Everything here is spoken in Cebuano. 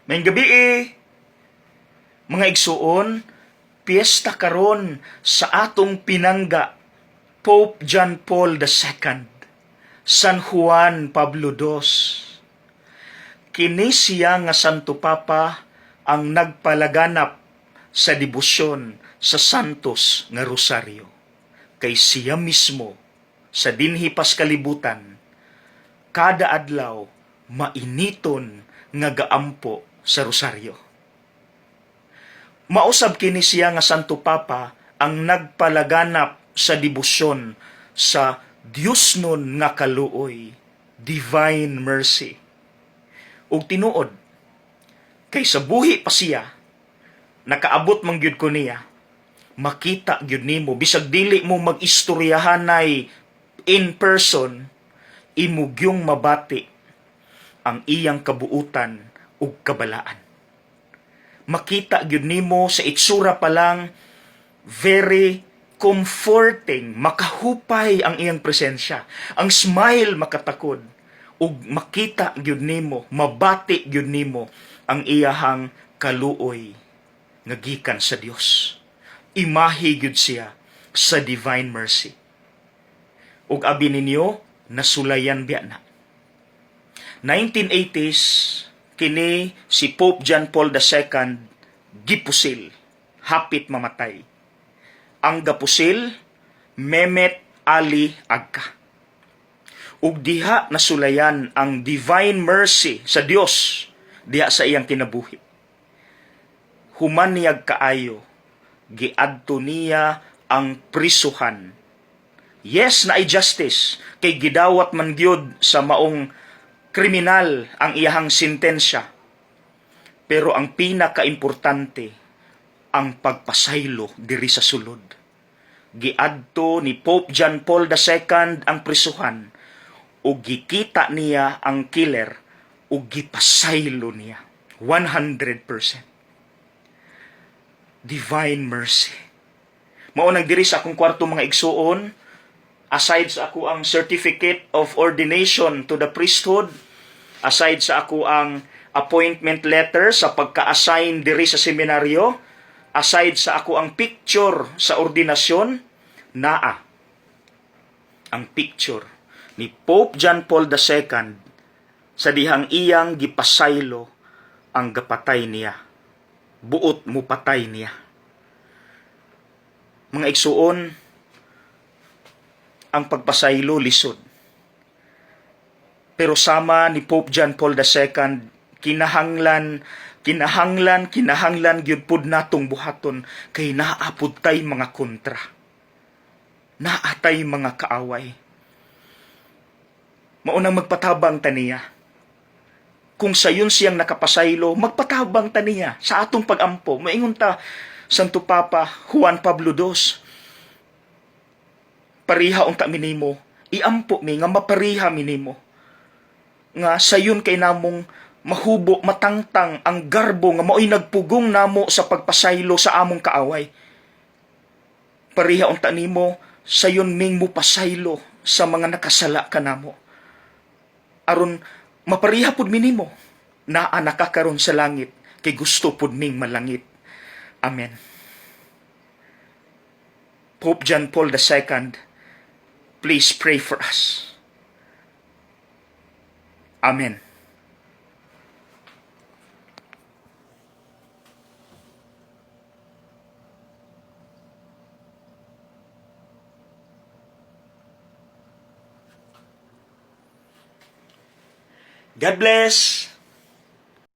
Maayong gabii. Mga igsuon, piyesta karon sa atong pinangga, Pope John Paul II, San Juan Pablo II. Kini siya nga Santo Papa ang nagpalaganap sa debosyon sa Santos nga Rosaryo. Kay siya mismo sa dinhi pas kalibutan, kada adlaw mainiton nga gaampo sa rosaryo. Mausab kini siya nga Santo Papa ang nagpalaganap sa debosyon sa Diosnon nga kaluoy, divine mercy. Ug tinuod, kay sa buhi pa siya, nakaabot man gyud ko niya, makita gyud nimo bisag dili mo mag-istoryahanay in person, imo gyung mabati ang iyang kabuutan ug kabalaan. Makita gyud nimo sa itsura pa lang, very comforting, makahupay ang iyang presensya. Ang smile makatakod ug makita gyud nimo, mabati gyud nimo ang iyahang kaluoy nga gikan sa Dios. Imahe gyud siya sa divine mercy. Ug abi ninyo, nasulayan biya na. 1980s kini si Pope John Paul II gipusil, hapit mamatay. Ang gapusil, Mehmet Ali Agca. Ug diha nasulayan ang divine mercy sa Dios diha sa iyang kinabuhi. Human niyag kaayo, giadto niya ang prisuhan. Yes, naay justice kay gidawat man gyud sa maong kriminal ang iyahang sentensya. Pero ang pinakaimportante, ang pagpasaylo diri sa sulod. Giadto ni Pope John Paul II ang prisuhan ug gikita niya ang killer ug gipasaylo niya 100%. Divine mercy. Mao nang diri sa akong kwarto, mga igsuon, aside sa ako ang certificate of ordination to the priesthood, aside sa ako ang appointment letter sa pagka-assign diri sa seminaryo, aside sa ako ang picture sa ordinasyon, naa ang picture ni Pope John Paul II sa dihang iyang gipasaylo ang gapatay niya. Buot mo patay niya. Mga igsuon, ang pagpasaylo lisod. Pero sama ni Pope John Paul II, kinahanglan, kinahanglan, kinahanglan gyud pud natong buhaton kay naa pud tay mga kontra. Naa tay mga kaaway. Maunang magpatabang ta niya. Kung sayon siyang nakapasaylo, magpatabang ta niya sa atong pagampo. Maingon ta, "Santo Papa Juan Pablo II, pariha unta mi nimo, iampo mi nga mapariha mi nimo. Nga sayon kay namong mahubo, matangtang ang garbo nga mao'y nagpugong namo sa pagpasaylo sa among kaaway. Pariha unta nimo, sayon ming mupasaylo sa mga nakasala kanamo. Aron mapariha pud mi nimo, naa na ka karon sa langit, kay gusto pud ming malangit. Amen." Pope John Paul II, please pray for us. Amen. God bless.